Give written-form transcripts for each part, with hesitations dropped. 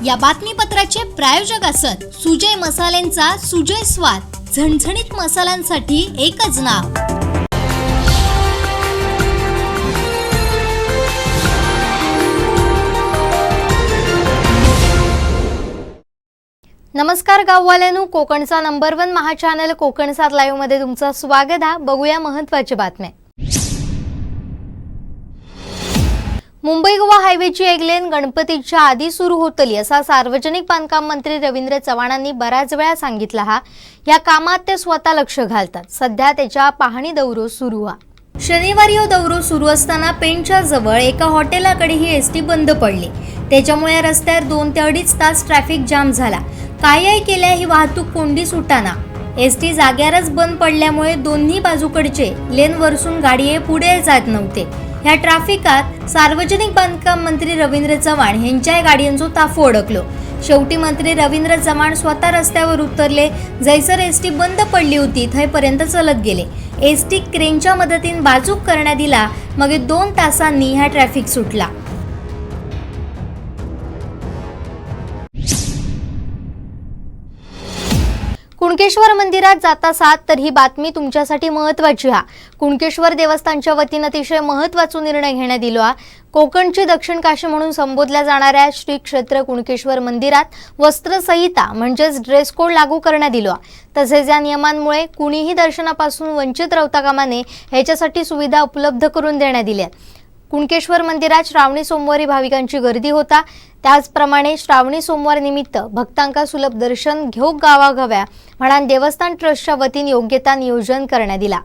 या बातमीपत्राचे प्रायोजक असत सुजय मसाल्यांचा सुजय स्वाद, झणझणीत मसाल्यांसाठी एकच नाव. नमस्कार गाववाल्यांनो, कोकणचा नंबर 1 महा चॅनल कोकण 7 लाईव्ह मध्ये तुमचं स्वागत आहे. बघूया महत्त्वाच्या बातम्या. मुंबई गोवा हायवेची एक लेन गणपतीच्या आधी सुरू होतली असा सार्वजनिक बांधकाम मंत्री रवींद्र चव्हाणांनी बऱ्याच वेळा सांगितलं हा. या कामात ते स्वतः लक्ष घालतात. सध्या त्याच्या पाहणी दौरो सुरू हा. शनिवारी हो दौरो सुरू असताना पेणच्या जवळ एका हॉटेलाकडे ही एसटी बंद पडली. त्याच्यामुळे या रस्त्यावर 2 ते 2.5 तास ट्रॅफिक जाम झाला. काय केल्या ही वाहतूक कोंडी सुटाना. एसटी जाग्यावरच बंद पडल्यामुळे दोन्ही बाजूकडचे लेन वरसून गाडी पुढे जात नव्हते. ह्या ट्रॅफिकात सार्वजनिक बांधकाम मंत्री रवींद्र चव्हाण यांच्या गाड्यांचो ताफो अडकलो. शेवटी मंत्री रवींद्र चव्हाण स्वतः रस्त्यावर उतरले. जैसर एसटी बंद पडली होती थंयपर्यंत चलत गेले. एसटी क्रेनच्या मदतीन बाजूक करण्यात दिला. मग 2 तासांनी ह्या ट्रॅफिक सुटला. कुणकेश्वर मंदिरात जाता सात तर ही बातमी तुमच्यासाठी महत्त्वाची हा. कुणकेश्वर देवस्थानच्या वतीनं अतिशय महत्त्वाचा निर्णय घेण्यात आला हा. कोकणची दक्षिण काशी म्हणून संबोधल्या जाणाऱ्या श्री क्षेत्र कुणकेश्वर मंदिरात वस्त्रसंहिता म्हणजेच ड्रेस कोड लागू करण्यात आला. तसेच या नियमांमुळे कुणीही दर्शनापासून वंचित राहता कामा नये ह्याच्यासाठी सुविधा उपलब्ध करून देण्यात आल्या. कुणकेश्वर मंदिरात श्रावणी सोमवारी भाविकांची गर्दी होता. त्याचप्रमाणे श्रावणी सोमवार निमित्त भक्तांका सुलभ दर्शन घेऊक गावागाव्या म्हणून देवस्थान ट्रस्टच्या वतीन योग्यता नियोजन करण्यात दिला.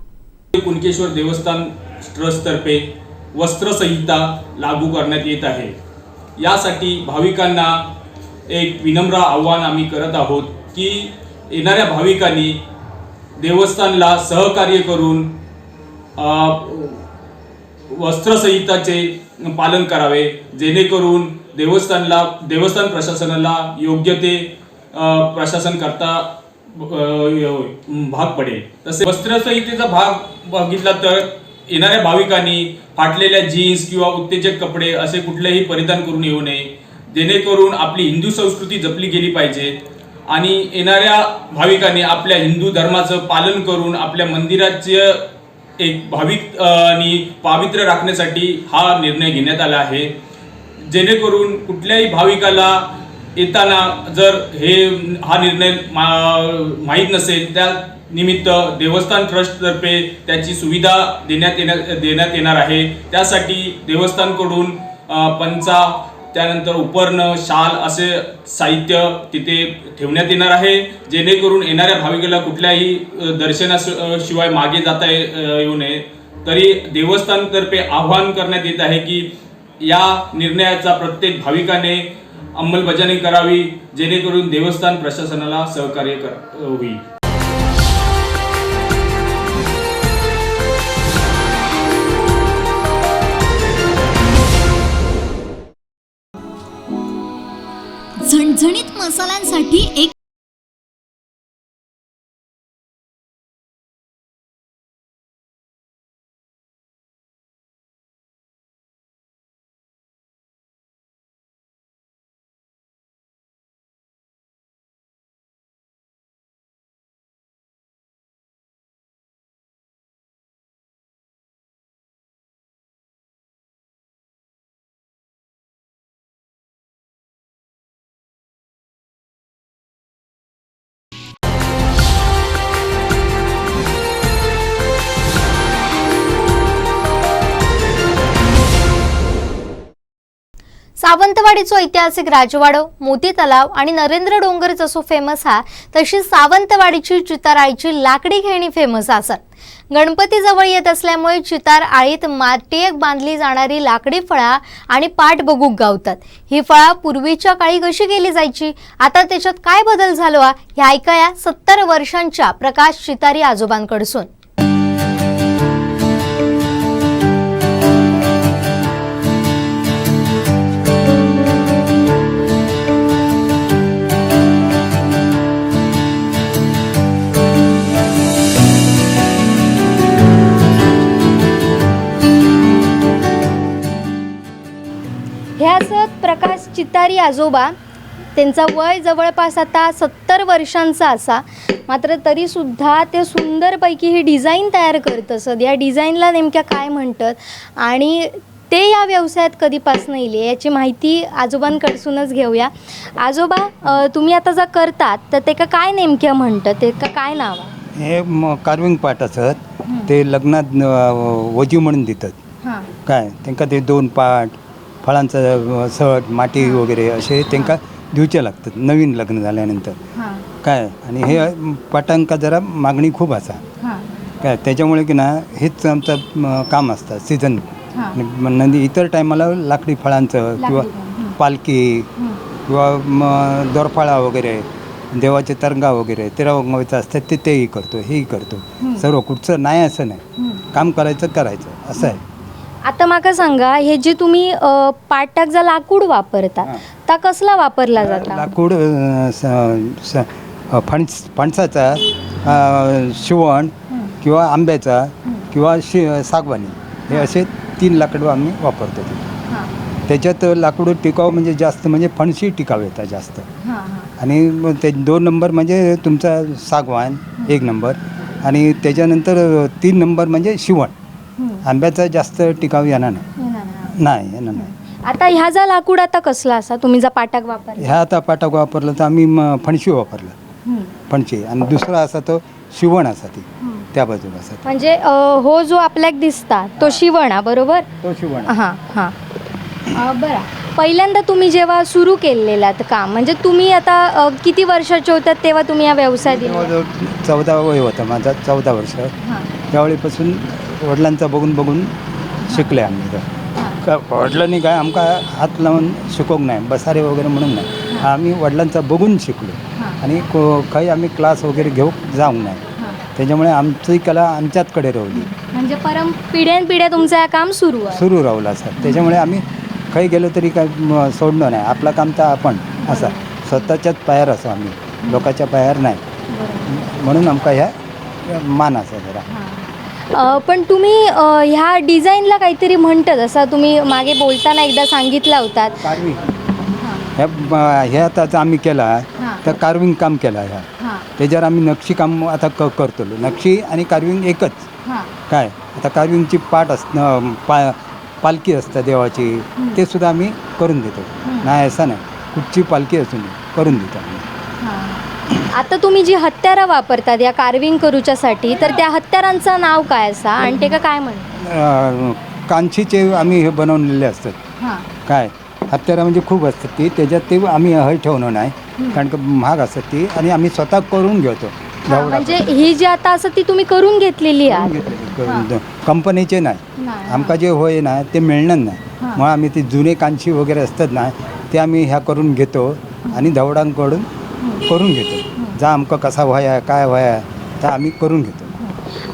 कुणकेश्वर देवस्थान ट्रस्टतर्फे वस्त्रसंहिता लागू करण्यात येत आहे. यासाठी भाविकांना एक विनम्र आव्हान आम्ही करत आहोत की येणाऱ्या भाविकांनी देवस्थानला सहकार्य करून वस्त्रसंहिताचे पालन करावे, जेणेकरून देवस्थान प्रशासनाला योग्य ते प्रशासन करता भाग पडेल. तसे वस्त्रसंहितेचा भाग बघितला तर येणाऱ्या भाविकांनी फाटलेल्या जीन्स किंवा उत्तेजक कपडे असे कुठलेही परिधान करून येऊ नये, जेणेकरून आपली हिंदू संस्कृती जपली गेली पाहिजे आणि येणाऱ्या भाविकांनी आपल्या हिंदू धर्माचं पालन करून आपल्या मंदिराचे एक भाविक आणि पावित्र्य राखण्यासाठी हा निर्णय घेण्यात आला आहे. जेणेकरून कुठल्याही भाविकाला येताना जर हा निर्णय माहीत नसेल, त्या निमित्त देवस्थान ट्रस्टतर्फे त्याची सुविधा देण्यात येणार आहे. त्यासाठी देवस्थानकडून पंचा, त्यानंतर उपरणं, शाल असे साहित्य तिथे ठेवण्यात येणार आहे, जेणेकरून येणाऱ्या भाविकाला कुठल्याही दर्शनाशिवाय मागे जाता येऊ नये. तरी देवस्थानतर्फे आवाहन करण्यात येत आहे की या निर्णयाचा प्रत्येक भाविकाने अंमलबजावणी करावी, जेणेकरून देवस्थान प्रशासनाला सहकार्य होईल. झणझणीत मसाल्यांसाठी एक सावंतवाडीचो ऐतिहासिक राजवाडो, मोती तलाव आणि नरेंद्र डोंगर जसो फेमस हा, तशी सावंतवाडीची चिताराळीची लाकडी खेळणी फेमस आसत. गणपती जवळ येत असल्यामुळे चितार आळीत मातयेक बांधली जाणारी लाकडी फळा आणि पाट बघूक गावतात. ही फळा पूर्वीच्या काळी कशी केली जायची, आता त्याच्यात काय बदल झालो हा, हे ऐकाया 70 वर्षांच्या प्रकाश चितारी आजोबांकडसून. हे असत प्रकाश चितारी आजोबा. त्यांचा वय जवळपास आता 70 वर्षांचा असा, मात्र तरीसुद्धा ते सुंदरपैकी ही डिझाईन तयार करत असत. या डिझाईनला नेमक्या काय म्हणतात आणि ते या व्यवसायात कधीपासून येले याची माहिती आजोबांकडसूनच घेऊया. आजोबा, तुम्ही आता जर करतात तर ते का काय नेमक्या म्हणतात, ते का काय नाव आहे? हे कार्विंग पाट असत ते लग्नात वजी म्हणून दितात. हां. काय तांकां ते दोन पाट फळांचं सट माटी वगैरे असे तांकां दिवचे लागतात नवीन लग्न झाल्यानंतर. हां. काय आणि हे पाटांका जरा मागणी खूप आसा. हां. काय त्याच्यामुळे की ना हेच आमचं काम असतं सीझन. हां. नंदी इतर टायमाला लाकडी फळांचं किंवा लाकडी फळ, हं. पालखी किंवा दोरफाळा वगैरे देवाचे तरंगा वगैरे तेरावंगाचं असतात ते तेही करतो, हेही करतो. सर्व कुठचं नाही असं नाही, काम करायचं करायचं असं आहे. आता माका सांगा, हे जे तुम्ही पाटाक जा लाकूड वापरता हां. ता कसला वापरला जाता? लाकूड फणसाचा, शिवण किंवा आंब्याचा किंवा सागवानी हे असे 3 लाकूड आम्ही वापरतो. ते त्याच्यात लाकूड टिकाऊ म्हणजे जास्त म्हणजे फणशी टिकाऊ येतात जास्त. आणि मग ते 2 नंबर म्हणजे तुमचा सागवान 1 नंबर आणि त्याच्यानंतर 3 नंबर म्हणजे शिवण. आंब्याचा जास्त टिकाऊ येणार नाही, नाही येणार नाही. आता ह्या जा लाकूड आता कसला असा तुम्ही जा पाटाक वापर? ह्या आता पाटाक वापरलं तर आम्ही फणशी वापरलं, फणशी. आणि दुसरा असा तो शिवण असा ती त्या बाजूला असा म्हणजे हो जो आपल्याक दिसता तो शिवण हा, बरोबर? तो शिवण. हां हां. बरं, पहिल्यांदा तुम्ही जेव्हा सुरू केलेलात काम, म्हणजे तुम्ही आता किती वर्षाचे होतात तेव्हा तुम्ही या व्यवसाय दिला? जवळजवळ 14 वय होतं माझा, 14 वर्ष. त्यावेळीपासून वडिलांचा बघून बघून शिकले आम्ही. तर वडिलांनी काय आमका हात लावून शिकवूक नाही, बसारे वगैरे म्हणून नाही, आम्ही वडिलांचा बघून शिकलो. आणि काही आम्ही क्लास वगैरे घेऊ जाऊ नाही, त्याच्यामुळे आमची कला आमच्याचकडे राहिली. म्हणजे परम पिढ्यानपिढ्या तुमचं हे काम सुरू आहे, सुरू राहिलं असं. त्याच्यामुळे आम्ही काही गेलो तरी काय सोडणं नाही आपलं काम, तर आपण असा स्वतःच्याच पायार असो, आम्ही लोकांच्या पायार नाही, म्हणून आमका ह्या मान असा जरा. पण तुम्ही ह्या डिझाईनला काहीतरी म्हणतात असं तुम्ही मागे बोलताना एकदा सांगितला होतात. कार्विंग ह्या आता आम्ही केला तर कार्विंग काम केला ह्या, त्याच्यावर आम्ही नक्षी काम आता करतो. नक्षी आणि कार्विंग एकच. काय आता कार्विंगची पाट अस पालखी असतं देवाची, ते सुद्धा आम्ही करून देतो. नाही असं नाही, कुठची पालखी असून करून देतो आम्ही. आता तुम्ही जी हत्यारं वापरतात या कार्विंग करूच्यासाठी, तर त्या हत्यारांचं नाव काय असा आणि ते का काय म्हणतात? कांचीचे आम्ही हे बनवलेले असतात. काय हत्यारं म्हणजे खूप असतात ती, त्याच्यात ते आम्ही हय ठेवणं नाही कारण का महाग असतात ती, आणि आम्ही स्वतः करून घेतो. म्हणजे ही जी आता असं ती तुम्ही करून घेतलेली आहे? कंपनीचे नाही, आमका जे होय ना ते मिळणार नाही, म्हणून आम्ही ते जुने कांची वगैरे असतात ना ते आम्ही ह्या करून घेतो आणि धवडांकडून करून घेतो. जा आमका कसा व्हाया काय व्हाया तर आम्ही करून घेतो.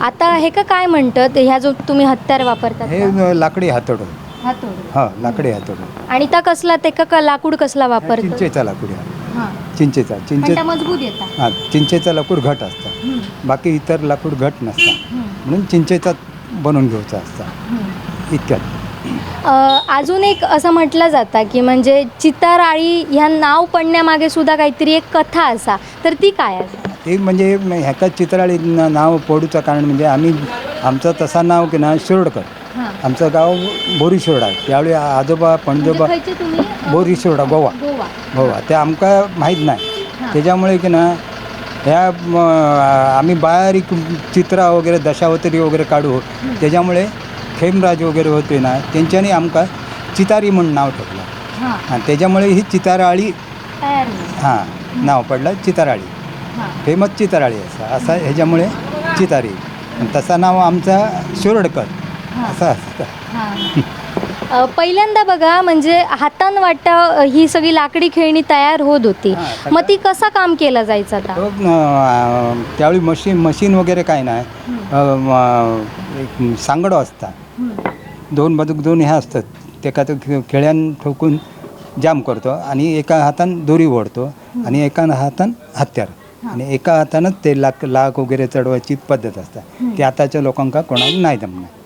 आता हे का काय म्हणतात ह्या जो तुम्ही हत्यार वापरतात? हे लाकडी हातोडं. हातोडं. हा, लाकडी हातोडं. आणि त्या कसला ते का लाकूड कसला वापरतात? चिंचेचा लाकूड हा. चिंचेचा, चिंचे मजबूत येतात. हां, चिंचेचा लाकूड घट असतं, बाकी इतर लाकूड घट नसतं, म्हणून चिंचेचा बनवून घ्यायचा असता इतक्यात. अजून एक असं म्हटलं जातं की म्हणजे चिताराळी ह्या नाव पडण्यामागे सुद्धा काहीतरी एक कथा असा, तर ती काय असा? ते म्हणजे ह्याका चित्राळी नाव पडूचं कारण म्हणजे आम्ही आमचं तसा नाव की ना शिरोडकर, आमचं गाव बोरी शिरोडा. त्यावेळी आजोबा पणजोबा तुम्ही बोरी शिरोडा गोवा, गोवा, गोवा ते आमका माहीत नाही, त्याच्यामुळे की ना ह्या आम्ही बारीक चित्रा वगैरे दशावतारी वगैरे काढू, त्याच्यामुळे खेमराज वगैरे होते ना त्यांच्यानी आमका चितारी म्हणून नाव ठेवलं. आणि त्याच्यामुळे ही चिताराळी हां नाव पडलं, चिताराळी फेमस चिताराळी असं असा ह्याच्यामुळे चितारी. तसा नाव आमचा शिरोडकर असं असतं. पहिल्यांदा बघा म्हणजे हातान वाटा ही सगळी लाकडी खेळणी तयार होत होती, मग ती कसा काम केला जायचा आता? तो, त्यावेळी मशीन वगैरे काय नाही, एक सांगडो असता, दोन बाजूक दोन ह्या असतात, तेका तो खेळ्यान ठोकून जाम करतो आणि एका हातान दोरी ओढतो आणि एका हातान हत्यार आणि एका हातानंच ते लाक वगैरे चढवायची पद्धत असतात. ते आताच्या लोकांका कोणाला नाही जमणार.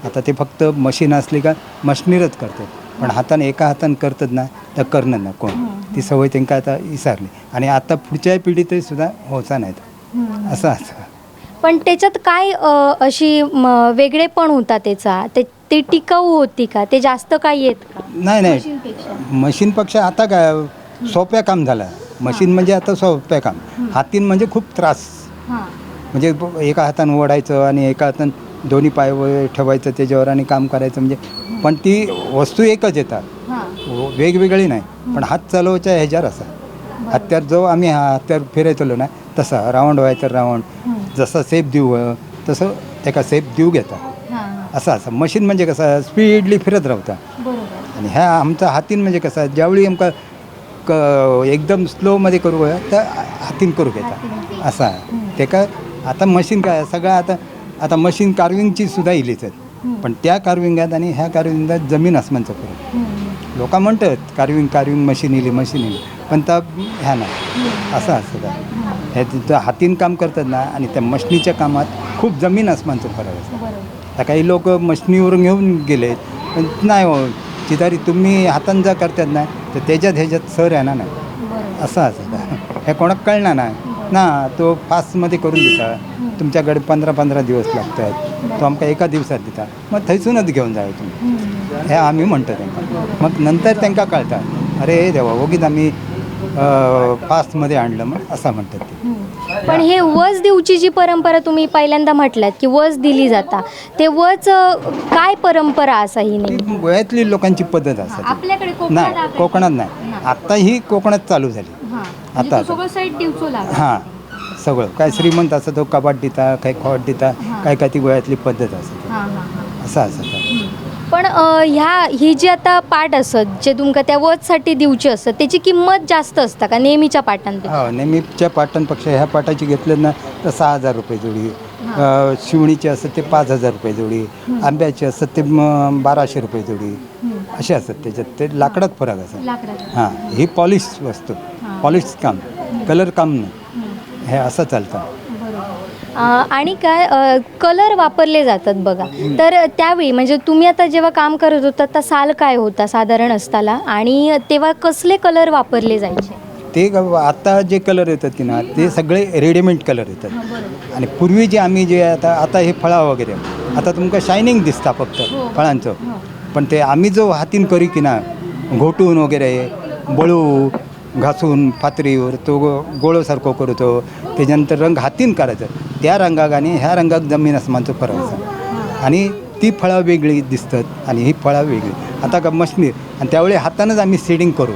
आता ते फक्त मशीन असली का मशिनीरच करतात, पण हाताने एका हाताने करतात ना तर करणं ना कोण. ती सवय तांकां आतां विसरली आनी आतां पुढच्याय पिढीतय सुद्दां वचना नाहीत असं आसा. पण त्याच्यात काय अशी वेगळेपण होता त्याचा, ते ते टिकाऊ होती का, ते जास्त काय येत का नाही नाही, मशीनपेक्षा? मशीनपेक्षा आता काय सोप्या काम झालं. मशीन म्हणजे आता सोप्या काम, हातीन म्हणजे खूप त्रास. म्हणजे एका हातानं ओढायचं आणि एका हातानं दोन्ही पाय वर ठेवायचं त्याच्यावर आणि काम करायचं म्हणजे, पण ती वस्तू एकच येतात, वेगवेगळी नाही, पण हात चालवायच्या ह्याच्यावर असा हत्यार जो आम्ही हा हत्यार फिरयतलो ना तसा रावंड व्हायचं रावंड, जसा सेप देऊ तसं त्याका सेप देऊ घेता असं असं. मशीन म्हणजे कसं स्पीडली फिरत रावता आणि ह्या आमचा हातीन म्हणजे कसं ज्यावेळी आमका एकदम स्लोमध्ये करू तर हातीन करू घेता असं आहे ते. का आता मशीन काय सगळं आता आता मशीन कार्विंगची सुद्धा इलीच आहेत, पण त्या कार्विंगात आणि ह्या कार्विंगात जमीन आसमानचा फरक. लोक म्हणतात कार्विंग कार्विंग मशीन इली मशीन इली, पण त्या ह्या नाही असं असतं का. हे तिथं हातीन काम करतात ना आणि त्या मशनीच्या कामात खूप जमीन आसमानचा फरक असतो. आता काही लोक मशनीवरून घेऊन गेले पण नाही हो, चितारी तुम्ही हातान जा करतात ना तर त्याच्यात ह्याच्यात सर येणार नाही असं असं. हे कोणाक कळणार नाही ना, तो फास्टमध्ये करून दिता, तुमच्याकडे 15-15 दिवस लागतात, तो आमकां एका दिवसात दिता, मग थंयसूनच घेवन जाय तुमी, हे आमी म्हणटा तांकां. मग नंतर तांकां कळटा अरे देवा वगीच आमी फास्टमध्ये आणलं मग असं म्हणतात ते. पण हे वज दिवची जी परंपरा तुम्ही पहिल्यांदा म्हटलात की वज दिली जाता, ते वज काय परंपरा असा ही ती नाही गोव्यातली लोकांची पद्धत आसा. आपल्याकडे नाही कोकणात नाही, आत्ता ही कोकणात चालू झाली आता सगळं साईड दिवचो लागला. हां सगळं काय श्रीमंत असं तो कबाट दिता, काय खोट दिता, काय काय ती गोव्यातली पद्धत आसा असं आसा. पण ह्या ही जी आता पाट असत जे तुमका त्या वजसाठी दिवची असत त्याची किंमत जास्त असता का नेहमीच्या पाटांपेक्षा? हो, नेहमीच्या पाटांपेक्षा ह्या पाटाची घेतलं ना तर 6,000 रुपये जोडी, शिवणीची असतात ते 5,000 रुपये जोडी, आंब्याची असतात ते 1,200 रुपये जोडी असे असतात. त्याच्यात ते लाकडात फरक असतात. हां, ही पॉलिश वस्तू, पॉलिश काम, कलर काम नाही, हे असं चालतं. आणि काय कलर वापरले जातात बघा, तर त्यावेळी म्हणजे तुम्ही आता जेव्हा काम करत होता तर साल काय होता साधारण असताला आणि तेव्हा कसले कलर वापरले जायचे? ते आता जे कलर येतात की ना ते सगळे रेडीमेड कलर येतात, आणि पूर्वी जे आम्ही जे आता आता हे फळा वगैरे आता तुमका शायनिंग दिसता फक्त फळांचं, पण ते आम्ही जो हातीन करी की ना घोटून वगैरे बळू घासून फातरीवर तो गोळोसारखो करतो, त्याच्यानंतर रंग हातीन करायचं, त्या रंगाक आणि ह्या रंगाक जमीन आसमानचो फरक आसा, आणि ती फळां वेगळी दिसतात आणि ही फळां वेगळी. आता का मशनी आणि त्यावेळी हातानच आम्ही सीडिंग करू,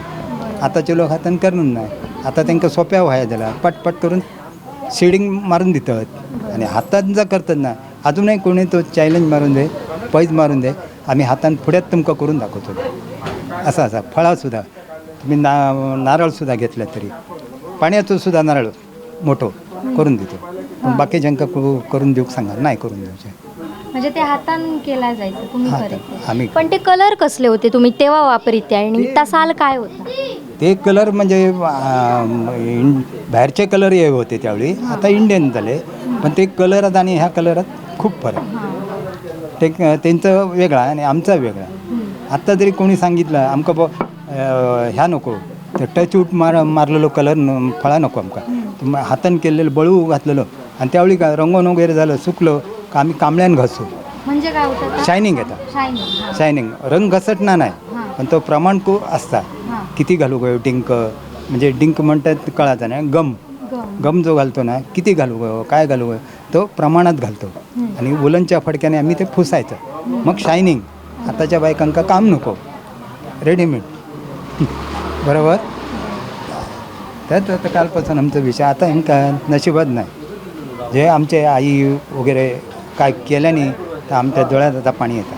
आताचे लोक हातान करणार नाही, आता तांकां सोंप्या व्हाया जाला पटपट करून शेडिंग मारून दितात, आणि हातान जर करतात ना अजूनही कोणी तो चॅलेंज मारून दे पैज मारून दे, आम्ही हातान फुड्यात तुमकां करून दाखवतो असं आसा. फळां सुद्दां तुम्ही नारळ सुद्दां घेतले तरी पाण्याचो सुद्दां नारळ मोठो करून दितो, पण बाकीच्यांका करून दिवंक सांगा नाही करून दिवचे. म्हणजे ते हातान केला जायचं तुम्ही करत, आम्ही. पण ते कलर कसले होते तुम्ही तेव्हा वापरीत आणि त्या साल काय होता? ते कलर म्हणजे बाहेरचे कलर हे होते त्यावेळी, आता इंडियन झाले, पण ते कलरात आणि ह्या कलरात खूप फरक. ते त्यांचं वेगळा आणि आमचा वेगळा. आत्ता जरी कोणी सांगितलं आमकां ह्या नको तर टच उट मारलेलो कलर फळा नको आमकां, हातान केलेलं बळू घातलेलो, आणि त्यावेळी काय रंगोन वगैरे झालं सुकलं का आम्ही कांबळ्यान घासू, म्हणजे काय होतं? शायनिंग येता, शायनिंग रंग घसटणार नाही, पण तो प्रमाण खूप असता, किती घालू गयो डिंक, म्हणजे डिंक म्हणतात कळाचा नाही, गम गम जो घालतो ना किती घालू गयो काय घालू गयो तो प्रमाणात घालतो, आणि उलनच्या फडक्याने आम्ही ते फुसायचं, मग शायनिंग. आताच्या बायकांका काम नको, रेडीमेड बरोबर. त्यात आता कालपासून आमचा विषय आता ह्यांका नशिबात नाही, जे आमचे आई वगैरे काय केल्याने तर आमच्या डोळ्यात आता पाणी येतं.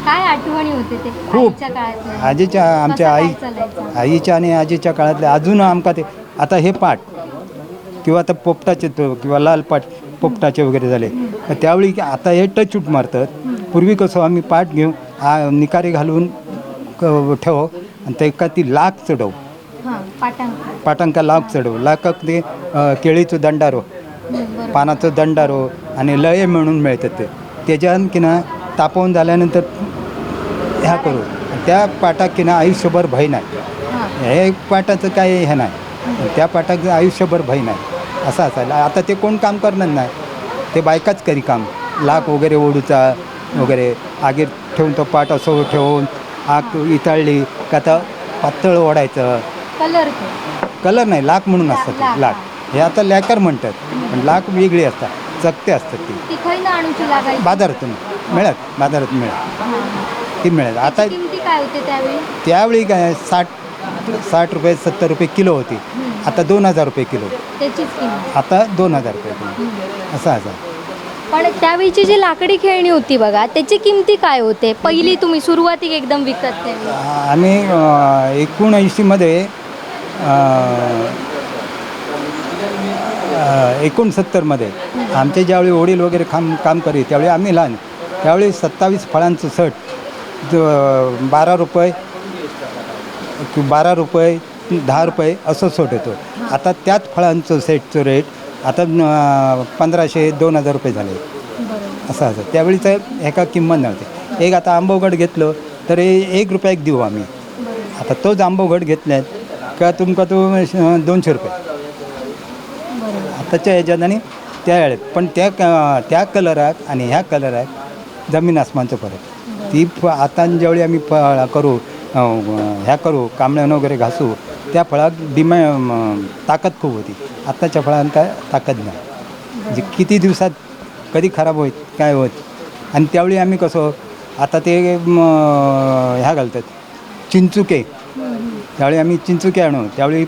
काय आठवणी होते ते खूप आजीच्या आमच्या आई आईच्या आणि आजीच्या काळातले अजून आमका ते आता हे पाट किंवा आता पोपटाचे तो किंवा लाल पाट पोपटाचे वगैरे झाले तर त्यावेळी आता हे टचूट मारतात. पूर्वी कसं आम्ही पाट घेऊन निकारी घालून ठेव आणि ते का ती लाख चढव, पाटांका लाख चढव, लाखाक ते केळीचो दंडारो पानाचो दंडारो आणि लये म्हणून मिळतात ते त्याच्यान की ना तापवून झाल्यानंतर ह्या करू त्या पाटाक की ना आयुष्यभर भय नाही. हे पाटाचं काय हे नाही, त्या पाटाचं आयुष्यभर भय नाही असं असायला. आता ते कोण काम करणार नाही, ते बायकाच करी काम, लाक वगैरे ओढूचा वगैरे, आगीर ठेवून तो पाट असं ठेवून आग इतळली का आता पातळ ओढायचं. कलर कलर नाही, लाख म्हणून असतात लाख, ते, लाख हे आता लॅकर म्हणतात, पण लाख वेगळी असतात, चकते असतात ती. ती खंय आणूची लागायची? बाजारातून मिळत, बाजारात मिळत ती मिळत आता. किमती काय होते त्यावेळी? त्यावेळी काय 60 रुपये 70 रुपये किलो होती, आता 2000 रुपये किलो. त्याचीच किंमत आता 2000 रुपये किलो असं असं. पण त्यावेळीची जी लाकडी खेळणी होती बघा, त्याची किमती काय होते पहिली तुम्ही सुरुवातीक एकदम विकत त्यावेळी? आम्ही 79मध्ये, 69मध्ये आमचे ज्यावेळी वडील वगैरे काम काम करीत त्यावेळी आम्ही लहान, त्यावेळी 27 फळांचं सट 12 रुपये, 12 रुपये 10 रुपये असं सोट येतो. आता त्याच फळांचं सेटचं रेट आता 1500 2000 रुपये झाले असं असं. त्यावेळी तर एका किंमत नव्हती. एक आता आंबोगड घेतलं तर 1 रुपयाक देऊ आम्ही. आता तोच आंबोगड घेतल्यात का तुमका तो 200 रुपये आताच्या ह्याच्यात. आणि त्या वेळेत पण त्या त्या कलराक आणि ह्या कलराक जमीन आसमानचं फरक. ती आता ज्यावेळी आम्ही फळ करू, ह्या करू कांबळ्यानं वगैरे घासू, त्या फळाक ताकद खूप होती. आत्ताच्या फळांना ताकद नाही, म्हणजे किती दिवसात कधी खराब होत काय होत. आणि त्यावेळी आम्ही कसं आता ते ह्या घालतात चिंचुके, त्यावेळी आम्ही चिंचुके आणू, त्यावेळी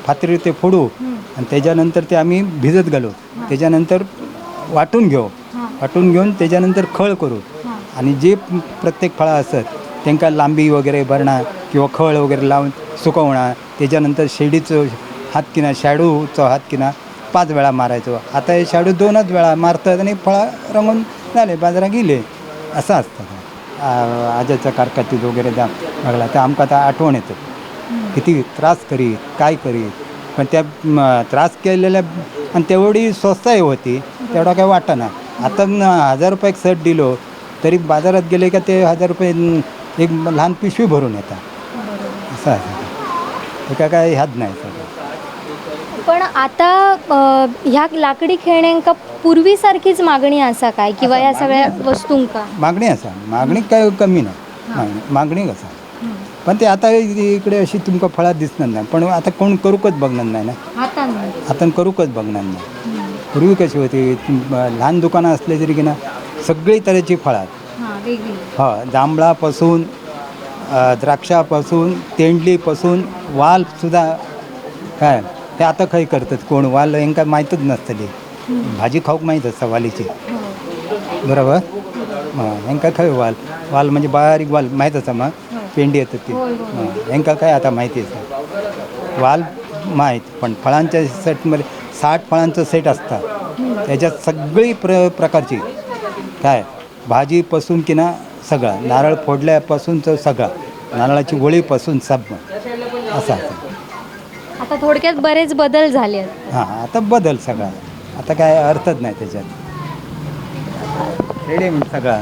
फातरी ते फोडू आणि त्याच्यानंतर ते आम्ही भिजत घालू, त्याच्यानंतर वाटून घेऊ, वाटून घेऊन त्याच्यानंतर खळ करू. आणि जे प्रत्येक फळं असत तांकां लांबी वगैरे भरणार किंवा खळ वगैरे लावून सुकवणार, त्याच्यानंतर शेडीचं हातकिना शाडूचो हातकिना 5 वेळा मारायचो. आता हे शाडू 2च वेळा मारतात आणि फळं रंगून झाले बाजारात गेले असं असतं. आजाच्या कारकातीत वगैरे जा लागला तर आमकां आतां आठवण येतं किती त्रास करीत काय करीत, पण त्या त्रास केलेल्या आणि तेवढी स्वस्तही होती, तेवढा काय वाटेना. आता 1000 रुपये सेट दिलो तरी बाजारात गेले का ते 1000 रुपये एक लहान पिशवी भरून येतात असं असं. एका काय ह्यात नाही सगळं. पण आता ह्या लाकडी खेळण्यांका पूर्वीसारखीच मागणी असा काय किंवा या सगळ्या वस्तूंका मागणी असा, मागणी काय कमी नाही, मागणी कसा. पण ते आता इकडे अशी तुमका फळात दिसणार नाही, पण आता कोण करूकच बघणार नाही ना, आता करूकच बघणार नाही. पूर्वी कशी होती लहान दुकानं असले तरी की ना सगळी तऱ्हेची फळात, हा जांभळापासून द्राक्षापासून तेंडलीपासून वालसुद्धा काय ते आता खंय करतात कोण वाल हेंका माहीतच नसतली, भाजी खाऊक माहीत आसता वालीची बरोबर. हेंका खंय वाल, वाल म्हणजे बारीक वाल माहीत आसा, मग पेंडी येतात ती, हेंका काय आता माहिती आसा वाल माहीत. पण फळांच्या सेटमध्ये 60 फळांचं सेट असता, त्याच्यात सगळी प्रकारची काय भाजीपासून की ना सगळं, नारळ फोडल्यापासूनचं सगळं, नारळाची वळीपासून सब असं असं. आता थोडक्यात बरेच बदल झाले आहेत. हां आता बदल सगळा, आता काय अर्थच नाही त्याच्यात, रेडीमेड सगळा.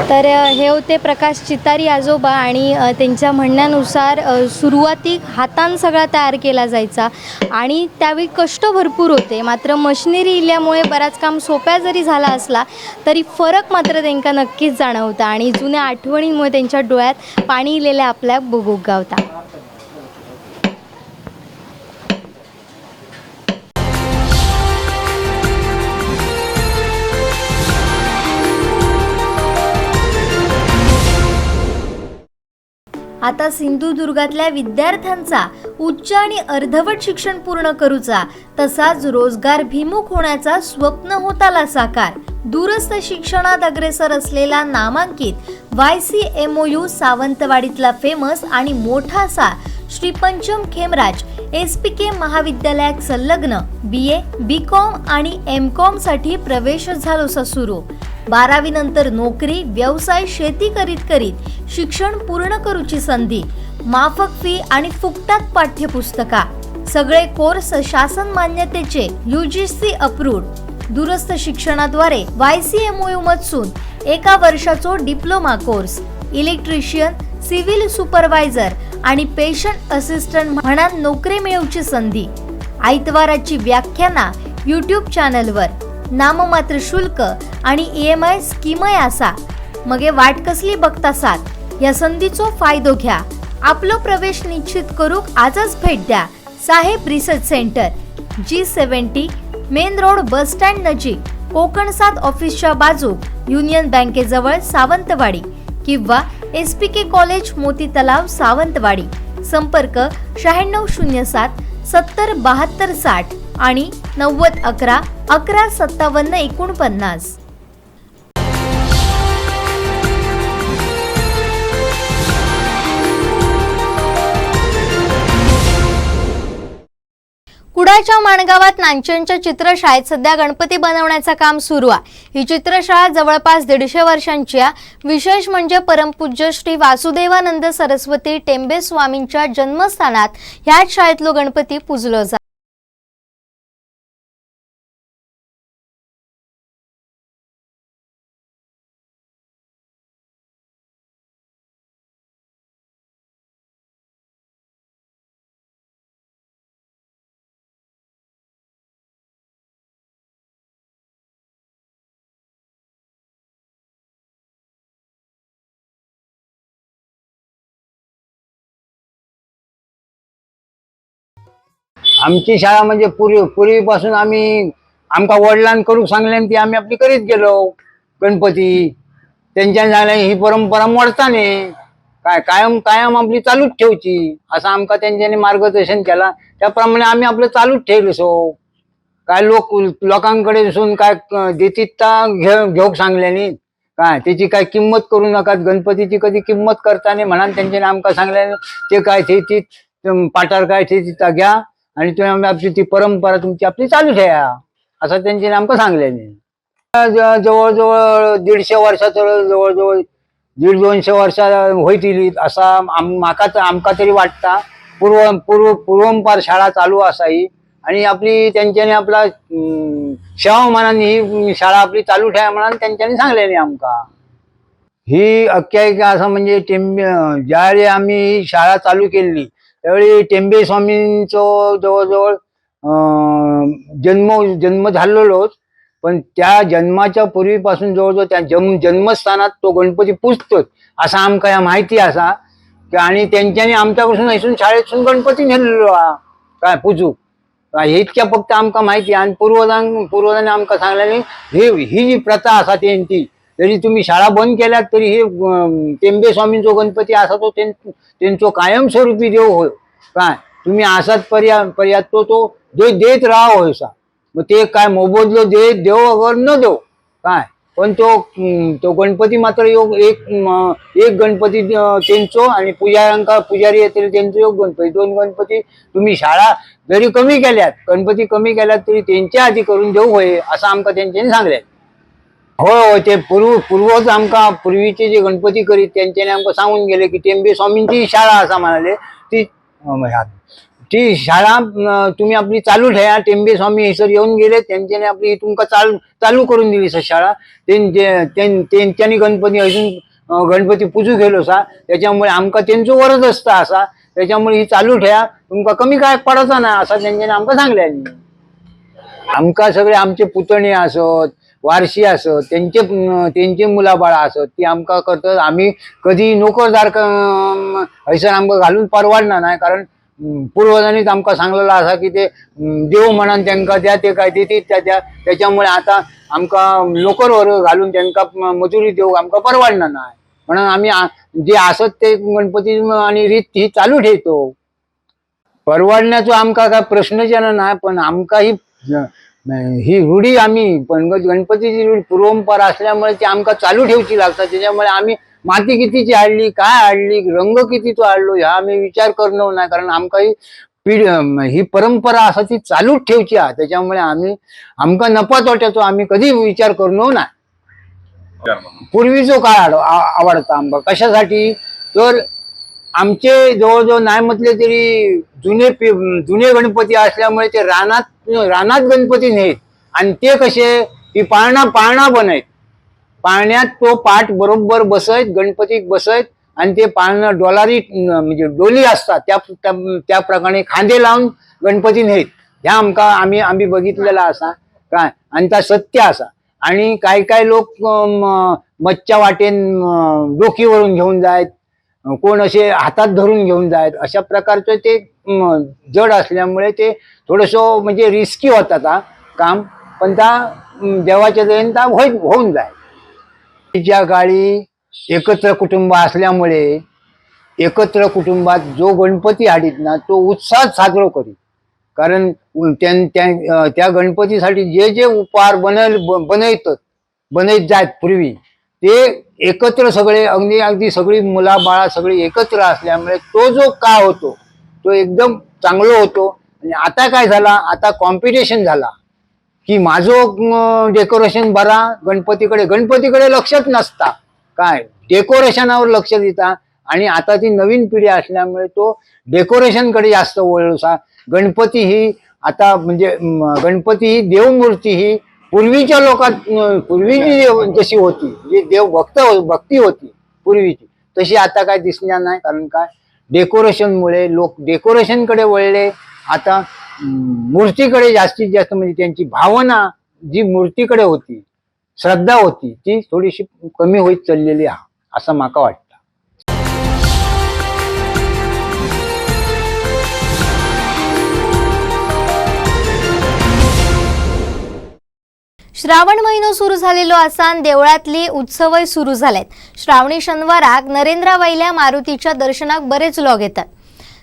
तर हे होते प्रकाश चितारी आजोबा आणि त्यांच्या म्हणण्यानुसार सुरुवातीक हातान सगळा तयार केला जायचा आणि त्यावेळी कष्ट भरपूर होते, मात्र मशिनरी इल्यामुळे बराच काम सोप्या जरी झाला असला तरी फरक मात्र त्यांना नक्कीच जाणवता आणि जुन्या आठवणींमुळे त्यांच्या डोळ्यात पाणी इलेलं आपल्या बघूक गावता. आता सिंधुदुर्गातल्या विद्यार्थ्यांचा उच्च आणि अर्धवट शिक्षण पूर्ण करूचा तसाच रोजगारभिमुख होण्याचा स्वप्न होताला साकार. दूरस्थ शिक्षणात अग्रेसर असलेला नामांकित YCMOU सावंतवाडीतला फेमस आणि मोठासा श्री पंचम खेमराज SPK महाविद्यालयात संलग्न BA, BCom आणि MCom साठी प्रवेश झालोसा सुरू. 12वी नंतर नोकरी, व्यवसाय, शेती करीत करीत शिक्षण पूर्ण करूची संधी, माफक फी आणि फुकटात पाठ्यपुस्तका, सगळे कोर्स शासन मान्यतेचे UGC approved. दूरस्थ शिक्षणाद्वारे YCMOU मधसून 1 वर्षाचो diploma course, electrician, civil supervisor आणि पेशंट असिस्टंट म्हणान नोकरी मिळवची संधी. आयतवाराची व्याख्याना यूट्यूब चॅनलवर, नाममात्र शुल्क आणि EMI स्कीमय आसा. मगे वाट कसली बघतासात? या संधीचो फायदो घ्या. आपलो प्रवेश निश्चित करूक आजच भेट द्या Saheb research centre, G 70, main road, bus stand नजीक, कोकण सात ऑफिसच्या बाजूक, युनियन बँकेजवळ, सावंतवाडी किंवा SPK college, Moti Talav, Sawantwadi. संपर्क 9607707260 आणि 9011115749. कुडाळच्या माणगावात नांचनच्या चित्रशाळेत सध्या गणपती बनवण्याचं काम सुरू आहे. ही चित्रशाळा जवळपास 150 वर्षांची आहे. विशेष म्हणजे परमपूज्य श्री वासुदेवानंद सरस्वती टेंबे स्वामींच्या जन्मस्थानात ह्याच शाळेतलो गणपती पूजलो जातो. आमची शाळा म्हणजे पूर्वीपासून आम्ही आमकां वडिलांक करूंक सांगलें आनी ती आमी आपली करीत गेलो. गणपती तेंच्यान सांगलें ही परंपरा मोडता न्ही काय, कायम कायम आपली चालूच ठेवची असं आमकां तेंच्यांनी मार्गदर्शन केलां. त्या प्रमाणे आमी आपलं चालूच ठेवलं. सो काय लोक लोकांकडेन काय देतीत ता घेवंक सांगलें न्ही काय, तेची काय किंमत करू नाकात, गणपतीची कधी किंमत करता न्ही म्हणान तेंच्यांनी आमकां सांगलें. ते काय थेतीत पाटार काय थेतीत घ्या आणि तुम्ही आमी आपली ती परंपरा तुमची आपली चालू ठेवा असं तेंच्यांनी आमकां सांगलें. जवळजवळ 150 वर्षां, जवळजवळ 150-200 वर्षां होयतली असा म्हाका आमकां तरी वाटता. पूर्व पूर्व पूर्वंपार शाळा चालू आसा ही आणि आपली तेंच्यांनी आपला सेवा मानान ही शाळा आपली चालू ठेवा म्हणान तेंच्यांनी सांगलेली आमकां. ही आख्यायिका आसा म्हणजे टेंबे ज्यावेळी आमी ही शाळा चालू केल्ली त्यावेळी टेंबे स्वामींचो जवळजवळ जन्म जन्म झालेलोच, पण त्या जन्माच्या पूर्वीपासून जवळजवळ त्या जन्मस्थानात तो गणपती पुजतोच असा आमकां ह्या माहिती आसा. आणि तेंच्यांनी आमच्याकडसून हयसून शाळेतसून गणपती नेलेलो हा काय पुजूक, हे इतक्या फक्त आमकां माहिती. आणि पूर्वजांनी आमकां सांगलेली ही ही जी प्रथा आसा तेंची, जरी तुम्ही शाळा बंद केल्यात तरी हे टेंबे स्वामींचो गणपती आसा तो तेंचो कायमस्वरूपी देव होय काय, तुम्ही आसात पर्यात तो तो देत राव होयसा. मग ते काय मोबदलो दे देव अगर न देव काय, पण तो तो गणपती मात्र योग एक एक गणपती तेंचो आणि पुजाऱ्यांका पुजारी येतले तेंचो एक गणपती, दोन गणपती तुम्ही शाळा जरी कमी केल्यात गणपती कमी केल्यात तरी तेंच्या आधी करून देऊ होय असं आमकां तेंच्यांनी सांगलें. होय होय, ते पूर्वज आमकां पूर्वीचे जे गणपती करीत तेंच्यांनी आमकां सांगून गेले की टेंबे स्वामींची शाळा आसा म्हणाले ती ती शाळा तुम्ही आपली चालू ठेवा. टेंबे स्वामी हयसर येवन गेले तेंच्यांनी आपली तुमकां चालू चालू करून दिली सा शाळा. तेंच्यांनी गणपती हयसून गणपती पुजू गेलो सा, त्याच्यामुळे आमकां तेंचो वरद आसता आसा, त्याच्यामुळे ही चालू ठेवा, तुमकां कमी काय पडचा ना असं तेंच्यांनी आमकां सांगलें. आमकां सगळे आमचे पुतणे आसत वारशी आसत तेंचे तेंचे मुलां बाळां आसत ती आमकां करतात. आमी कधी नोकरदार हयसर आमकां घालून परवडना ना, कारण पूर्वजांनीच आमकां सांगलेलो आसा की ते देव म्हणान तेंकां द्या ते काय देतीत त्या त्या, त्याच्यामुळे आतां आमकां नोकर वर्ग घालून तेंकां मजुरी दिवंक आमकां परवडना ना, म्हणून आमी जे आसत ते गणपती आनी रीत ही चालू ठेवतो. परवडण्याचो आमकां काय प्रश्नच येना ना, पण आमकां ही ही रूढी आम्ही पण गणपतीची रूढी पूर्वंपरा असल्यामुळे ती आमकां चालू ठेवची लागता. त्याच्यामुळे आम्ही माती कितीची हाडली काय हाडली रंग कितीचो हाडलो ह्या आमी विचार करनो ना, कारण आमकां ही पिढी ही परंपरा आसा ती चालूच ठेवची आहा. त्याच्यामुळे आमी आमकां नफा तोट्याचो आमी कधी विचार करनो ना. पूर्वीचो काळ आवडता आमकां, कशासाठी तर आमचे जवळजवळ नाही म्हटले तरी जुने जुने गणपती असल्यामुळे ते रानात रानात गणपती नेत आणि ते कसे ती पाळणा पाळणा बनयत, पाळण्यात तो पाट बरोबर बसयत गणपतीक बसयत आणि ते पाळणं डोलारी म्हणजे डोली असतात त्या त्या- त्या प्रकारे खांदे लावून गणपती न्हेत ह्या आमकां आमी आमी बघितलेला आसा काय आणि ता सत्य आसा. आणि काय काय लोक मच्च्या वाटेन डोकीवरून घेऊन जायत, कोण असे हातात धरून घेऊन जायत, अशा प्रकारचं ते जड असल्यामुळे ते थोडंसं म्हणजे रिस्की होता ता काम, पण त्या देवाच्या दयेन ता होऊन जाय. ज्या काळी एकत्र कुटुंब असल्यामुळे एकत्र कुटुंबात जो गणपती हाडीत ना तो उत्साहात साजरो करीत, कारण त्या त्या गणपतीसाठी जे जे उपहार बनयतत बनयत जायत पूर्वी ते एकत्र सगळे अगदी अगदी सगळी मुला बाळा सगळी एकत्र असल्यामुळे तो जो काळ होतो तो एकदम चांगलो होतो. आणि आता काय झाला, आता कॉम्पिटिशन झाला की माझं डेकोरेशन बरा, गणपतीकडे गणपतीकडे लक्षच नसता, काय डेकोरेशनावर लक्ष देता. आणि आता ती नवीन पिढी असल्यामुळे तो डेकोरेशनकडे जास्त वळसा. गणपती ही आता म्हणजे गणपती ही देवमूर्ती ही पूर्वीच्या लोकात पूर्वीची देव जशी होती, जी देवभक्त भक्ती होती पूर्वीची, तशी आता काय दिसणार नाही. कारण काय डेकोरेशनमुळे लोक डेकोरेशनकडे वळले. आता मूर्तीकडे जास्तीत जास्त म्हणजे त्यांची भावना जी मूर्तीकडे होती, श्रद्धा होती, ती थोडीशी कमी होत चाललेली आहे असं माका वाटतं. श्रावण महिनो सुरू झालेलो आसान देवळातली उत्सवय सुरू झालेत. श्रावणी शनिवाराक नरेंद्रावयल्या मारुतीच्या दर्शनाक बरेच लोक येतात.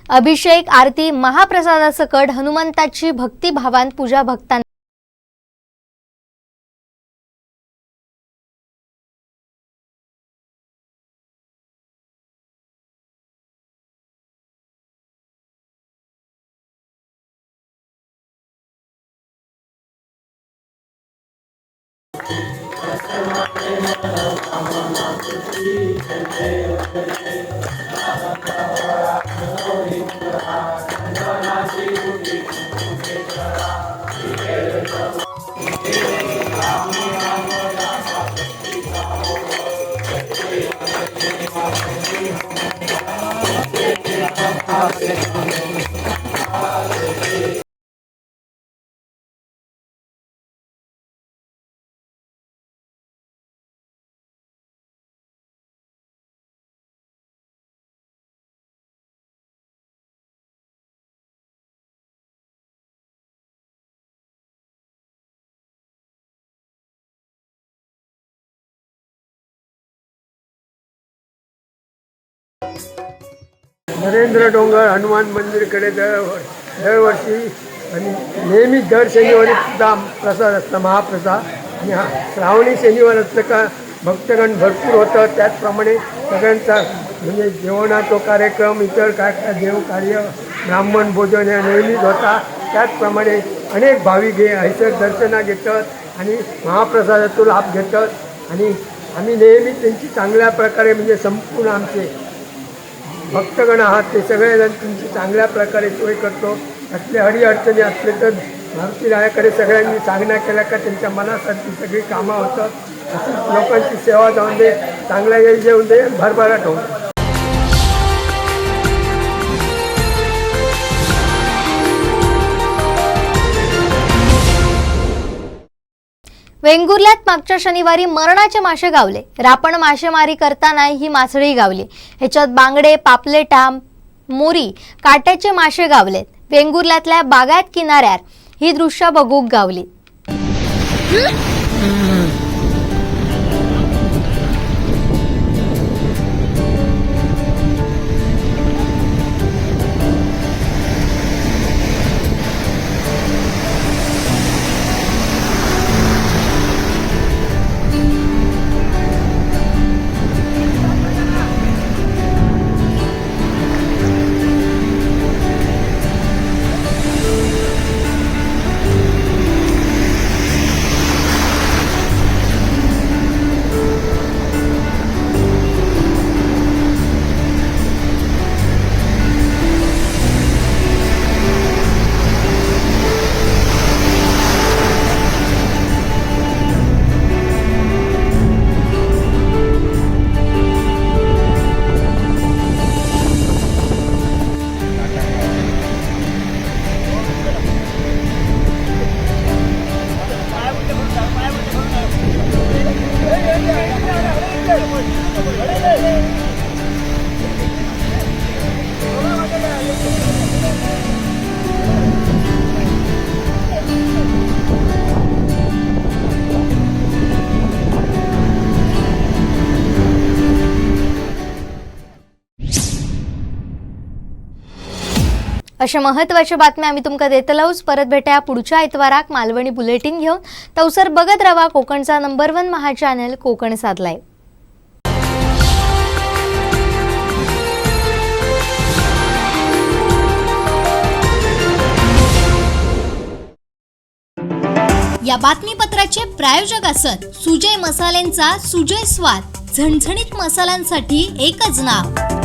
अभिषेक, आरती, महाप्रसादासकट हनुमंताची भक्तिभावान पूजा भक्तांना नरेंद्र डोंगर हनुमान मंदिरकडे दरवर्षी आणि नेहमी दर शनिवारी सुद्धा प्रसाद असतो, महाप्रसाद. आणि हा श्रावणी शनिवार असलं का भक्तगण भरपूर होतं. त्याचप्रमाणे सगळ्यांचा म्हणजे जेवणाचा कार्यक्रम, इतर काय काय देवकार्य, ब्राह्मण भोजन हे नेहमीच होता. त्याचप्रमाणे अनेक भाविक हे हयसर दर्शना घेतात आणि महाप्रसादाचा लाभ घेतात. आणि आम्ही नेहमी त्यांची चांगल्या प्रकारे म्हणजे संपूर्ण आमचे भक्तगण आहात ते सगळेजण तुमची चांगल्या प्रकारे सोय करतो. असले अडीअडचणी असले तर मारुती रायाकडे सगळ्यांनी सांगण्या केल्या का त्यांच्या मनासारखी सगळी कामं होतात. अशीच लोकांची सेवा जाऊन दे, चांगला यश येऊन दे, भरभराट होऊन दे. वेंगुर्ल्यात मागच्या शनिवारी मरणाचे मासे गावले. रापण मासेमारी करताना ही मासळी गावली. ह्याच्यात बांगडे, पापलेटा, मोरी, काट्याचे मासे गावलेत. वेंगुर्ल्यातल्या बागायत किनाऱ्यावर ही दृश्य बघूक गावली. अशा महत्वाच्या बातम्या आम्ही तुमकां देतलोच. परत भेटया पुढच्या आयतवाराक मालवणी बुलेटीन घेवन. तवसर बघत रावा कोकणचा नंबर 1 महा चॅनल कोकण 7 लाईव्ह. या बातमीपत्राचे प्रायोजक असत सुजय मसाल्यांचा सुजय स्वाद, झणझणीत मसाल्यांसाठी एकच नाव.